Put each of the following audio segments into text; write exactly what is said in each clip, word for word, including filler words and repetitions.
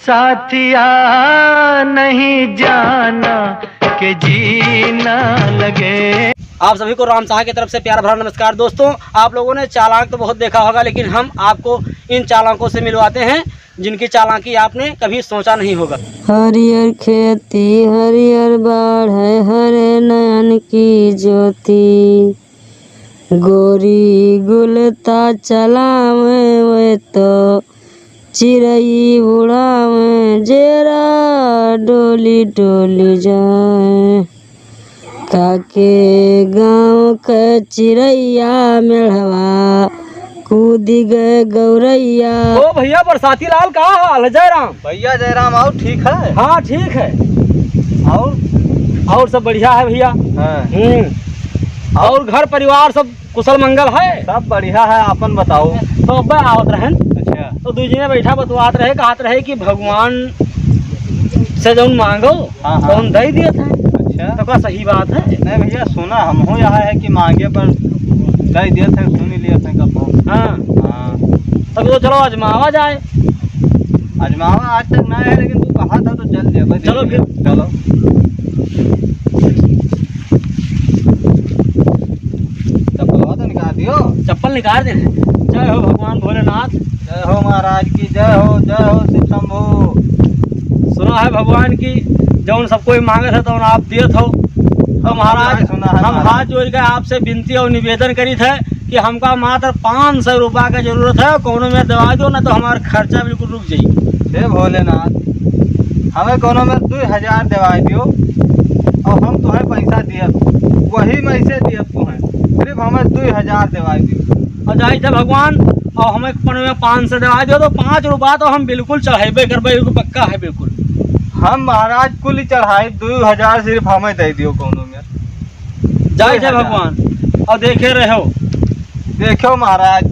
साथिया, नहीं जाना कि जीना लगे। आप सभी को राम साहा की तरफ से प्यार भरा नमस्कार। दोस्तों, आप लोगों ने चालाक तो बहुत देखा होगा, लेकिन हम आपको इन चालाकों से मिलवाते हैं जिनकी चालाकी आपने कभी सोचा नहीं होगा। हरियर खेती हरियर बाढ़ है, हरे नयन की ज्योति। गोरी गुलता चलावे वे तो चिरई उड़ावे, जेरा डोली डोली जाए। काके गाँव के चिरैया मेढ़वा कूदी गए गौरैया। ओ भैया बरसाती लाल, का हाल है? जयराम। भैया जयराम, और ठीक है? हाँ, ठीक है। और? और सब बढ़िया है भैया। हाँ। हम्म। और घर परिवार सब कुशल मंगल है? सब बढ़िया है, आपन बताओ। तो अब्बे आवत रहन। अच्छा। तो दुइ जने बैठा बतुआत रहे, कहत रहे कि भगवान से जौन मांगो, हाँ, हाँ। तौन दे दियत है। अच्छा। तो का सही बात है? नहीं भैया, सुना हमहू यहाँ है कि मांगे पर दे दियत है, सुन ही लियत है कब। हाँ। हाँ। तब तो चलो आजमावा जाए। आजमावा आज तक ना है, लेकिन तू कहा था तो चल दे भाई। चलो फिर। चलो। चप्पलवा तो निकाल दियो। चप्पल निकाल दे। जय हो भगवान भोलेनाथ। जय हो महाराज की, जय हो, जय हो शिव शंभू। सुना है भगवान की, जौन सब कोई मांगत है, तौन आप दियत हो। तो महाराज, सुना है हम महाराज। हाथ जोड़ के आपसे विनती और निवेदन करीत है कि हमका मात्र पाँच सौ रुपया के जरूरत है, कौनो में दवा दो, ना तो हमार खर्चा बिल्कुल रुक जाई। हे भोलेनाथ, हमें कौनो में दुइ हजार देवाई दियो और हम तुम्हें पैसा दियत, वही में से दियत तुम्हें, सिर्फ हमें दुइ हजार देवाई दियो। और जाई थे भगवान, और हमें कौनो में पाँच सौ देवाई दियो, तो पाँच रुपया तो हम बिल्कुल चढ़ाइबे करबे, ये तो पक्का है बिल्कुल। हम महाराज कुल ही चढ़ाई, दुइ हजार सिर्फ हमें दे दियो कौनो में। जाई थे दुइ हजार। भगवान, और देखे रहो। देखो महाराज।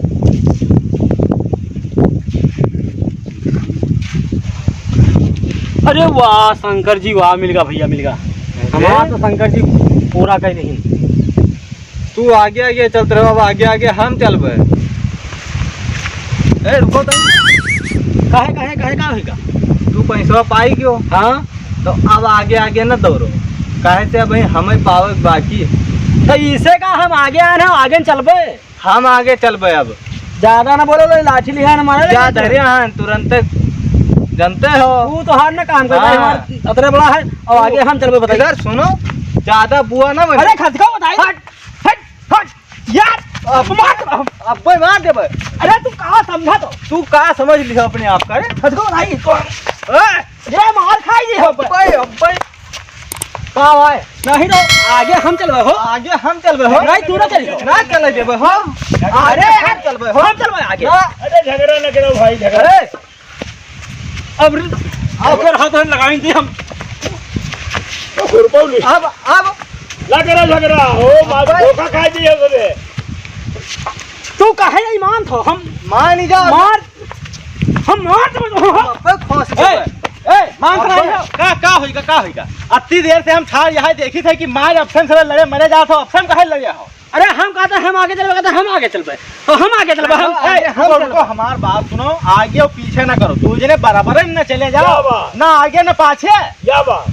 अरे वाह शंकर जी, वाह, मिल गा भैया, मिल गा। अरे। हमार तो शंकर जी पूरा कहीं नहीं। तू आगे आगे चलत रहो, अब आगे आगे हम चलबे। ए, रुको तो। काहे, काहे, काहे, का होइगा? तू पैसवा पाई गयो? हाँ। तो अब आगे आगे न दौड़ो, काहे से अब हमें पावे बाकी। तो इसे का हम आगे आए हैं, आगे न चलबे? हम आगे चलबे अब। ज्यादा ना बोलो, लाठी लिहा ना मारे। क्या धरे हैं तुरंत, जानते हो? तू तो हार ना काम कर, हाँ। हमार अतरे बड़ा है, और आगे हम चलबे, बताइए। इधर सुनो, ज्यादा बुआ ना बने। अरे खसका बताइए। हट, हट, हट। यार, अब मार, अब, अब मार देबे। अरे तू का समझा तो? तू का समझ लिया अपने आप का रे? खसका बताइए तो। ए, ये मार खाई जी हम। अब्बे, अब्बे। का भाई? नहीं तो आगे हम चलबे हो। आगे हम चलबे हो। नहीं, तू ना चलियो। ना चले देबे हम। अरे, आगे हम चलबे हो। हम चलबे आगे। ना। अरे झगड़ा न करो भाई, झगड़ा। अरे, अब, अब अगर हाथ लगाई थी हम। तो खुरपाऊ नहीं। अब, अब। ना करो झगड़ा, हो, मार, अबे। धोखा खा दिए तूने। तू काहे नहीं मान थो? हम मान ही जा। मार, हम मार तो, अबे खोस ए, दे। ए, मान तो अबे। नहीं हो। का, का होइगा, का होइगा? अत्ती देर से हम ठाड़ यहाँ देखी थे कि मार अफसन से लड़े मरे जात हो, अफसन काहे लड़े हो? अरे हम कहते हम आगे चलबे, कहते हम आगे चलबे, तो हम आगे चलबे, हम, अरे, ए, हम रुको, चलबे। रुको, हमार बात सुनो, आगे और पीछे ना करो, दू जने बराबर में ना चले जाओ, क्या बात? ना आगे ना पाछे। क्या बात?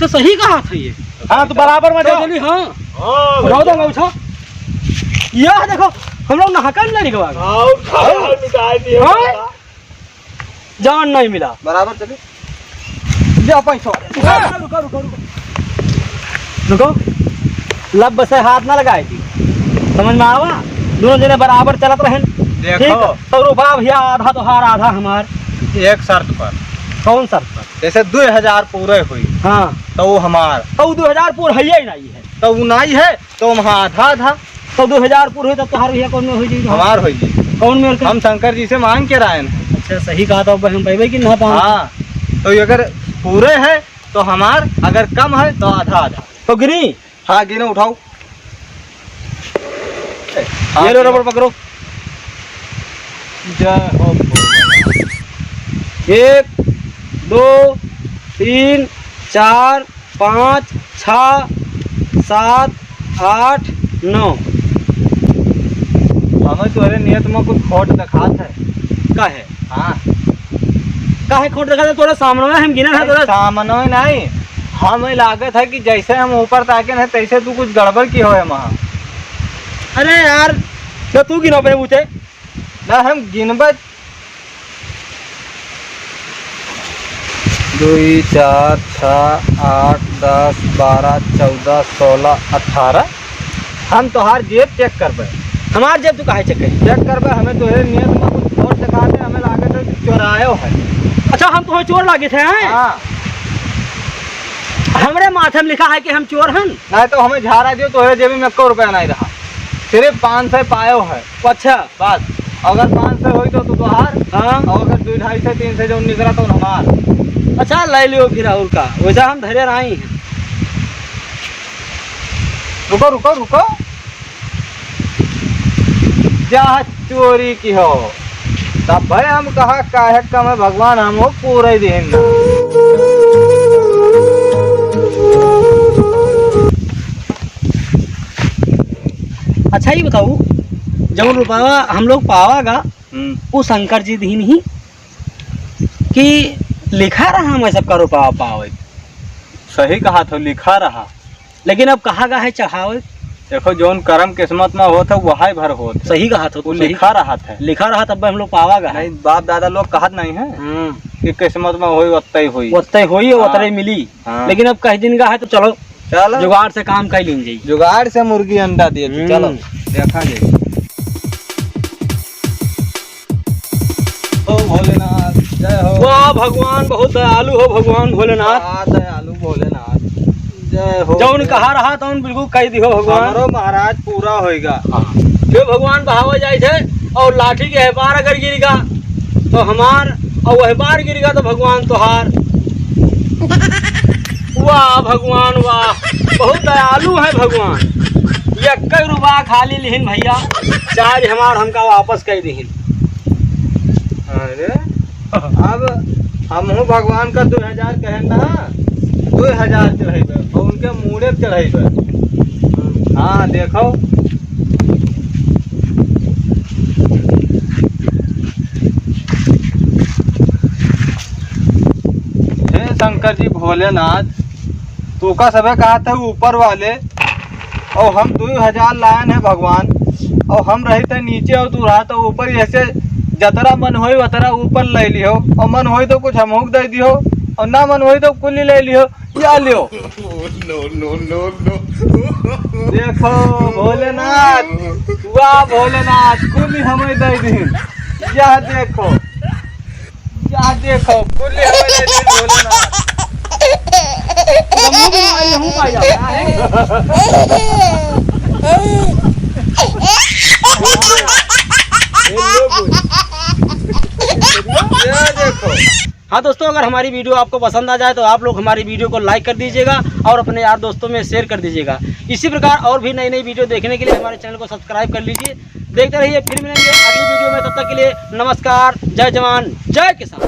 तो सही कहा था ये। हाँ, तो बराबर में तो जाओ। चलिए, हाँ। हाँ, उठाओ तो, भैया। उठाओ। यह देखो, हम लोग नहाकर लड़ी गवा। और खाओ, और मिटाई दिए हाँ? बाबा। जान नहीं मिला। बराबर चले। ले पैसा। रुको, रुको, रुको, रुको। रुको। लब से हाथ ना लगाए थी। समझ में आवा? दोनों जने बराबर चलत रहेन। देखो। ठीक है? तो रुपया भैया आधा तोहार, आधा हमार। एक शर्त पर। कौन शर्त पर? जैसे दुइ हजार पूरे हुई। हाँ। तो वो हमार। तो वो दुइ हजार पूरे है ही नहीं है। तो वो नहीं है। तो हम आधा आधा। तो दुइ हजार पूरे होई, तब तोहार भैया कौन में होई जी? हमार होई जी। कौन में होई? हम शंकर जी से मांग के लाएन। अच्छा, सही कहा, तो अब हम पैबे कि ना पाऊँ। हाँ, तो ये अगर पूरे है तो हमार, अगर कम है तो आधा आधा। तो गिनी? हाँ, गिनो, उठाओ। हाँ, ये लो, गिनो। रबड़ पकड़ो। जय हो भोलेनाथ। एक, दो, तीन, चार, पाँच, छः, सात, आठ, नौ। हमें तोहरे नियत में कुछ खोट दिखात है। का है? हाँ। काहे खोट देखा था? तोरे सामने हम गिना है नहीं, तोरे। सामने नहीं, हमें लागत है कि जैसे हम ऊपर ताके ना, तैसे तू कुछ गड़बड़ की होए वहाँ। अरे यार, तो तू गिनो बे बूते। ना, हम गिनबे। दुई, चार, छः, आठ, दस, बारह, चौदह, सोलह, अठारह। हम तोहार जेब check करबे। हमार जेब तू काहे check करी? Check करबे, हमें तोहरे नियत में कुछ खोट दिखाते, हमें लागत है तू चोरायो है। अच्छा, हम तोहे चोर लागे थे, हैं? हाँ। हमरे माथे में लिखा है कि हम चोर हन? नहीं तो हमें झारा दियो, तोहरे जेबी में एको रुपया नहीं रहा, सिर्फ पाँच सौ पायो है। अच्छा। बस, अगर पाँच सौ होई तो तू तोहार, हाँ। और अगर दो ढाई सौ, तीन सौ जौन निकला तो हमार। अच्छा, ले लियो फिर और का, वैसा हम धरे रही हैं। रुको, रुको, रुको। जा चोरी की हो, तब भाई हम कहा काहे कम है, भगवान हमको पूरा ही देन ना। अच्छा, ये बताओ, जब रुपया हम लोग पावागा, हम्म। वो शंकर जी दीन ही कि लिखा रहा, मैं सबका रुपया पावे। सही कहा था, लिखा रहा। लेकिन अब कहा गा है चढ़ावे। देखो, जौन करम किस्मत में होत है, वही भर होत है। सही कहा था, वो सही लिखा रहा था। लिखा रहा, तब हम लोग पावागा है। नहीं, बाप दादा लोग कहत नहीं है हम्म। कि किस्मत में होई, ओत्ते होई। ओत्ते होई, हाँ। ओतरे मिली। हाँ। लेकिन अब कह दिन गा है, तो चलो, चलो। जुगाड़ से काम कर लीन जाई। जुगाड़ से मुर्गी अंडा दिए, तो हम्म। चलो, देखा जाए। हो भोलेनाथ, जय हो। वाह भगवान, बहुत दयालु हो भगवान भोलेनाथ। वाह दयालु भोलेनाथ, जय हो। जौन कहा रहा तौन बिल्कुल कह दिहो भगवान। हमरो महाराज पूरा होइगा। हाँ। जो भगवान बहावे जाए थे और लाठी के एहबार अगर गिर गा तो हमार, और वह बार गिर गा तो भगवान तोहार। वाह भगवान वाह, बहुत दयालु है भगवान। ये कई रुपया खाली लिहिन भैया, चार्ज हमार हमका वापस कर दिहिन। अरे, अब हमहू भगवान का दो हजार कहेन ना, दो हजार चढ़ेबे और उनके मूड़े पे चढ़ेबे। हाँ, देखो। हे शंकर जी भोलेनाथ, तू का सबे कहा था ऊपर वाले, और हम दो हजार लायन है भगवान, और हम रही थे नीचे और तू रहा तो ऊपर, ऐसे जतरा मन होई वतरा ऊपर ले लियो, और मन होई तो कुछ हमहू के दे दियो, और ना मन होई तो कुल ले लियो, या लियो। No, no, no, no। देखो भोलेनाथ, वाह भोलेनाथ, कुल हमें दे दी। यह देखो, यह देखो, कुल हमें दे दी भोलेनाथ। गमू भी हमारे मुंह पा जाता है। ये देखो। हाँ दोस्तों, अगर हमारी video आपको पसंद आ जाए तो आप लोग हमारी video को like कर दीजिएगा और अपने यार दोस्तों में share कर दीजिएगा। इसी प्रकार और भी नई नई video देखने के लिए हमारे channel को subscribe कर लीजिए। देखते रहिए, फिर मिलेंगे अगली video में। तब तक के लिए नमस्कार, जय जवान, जय किसान।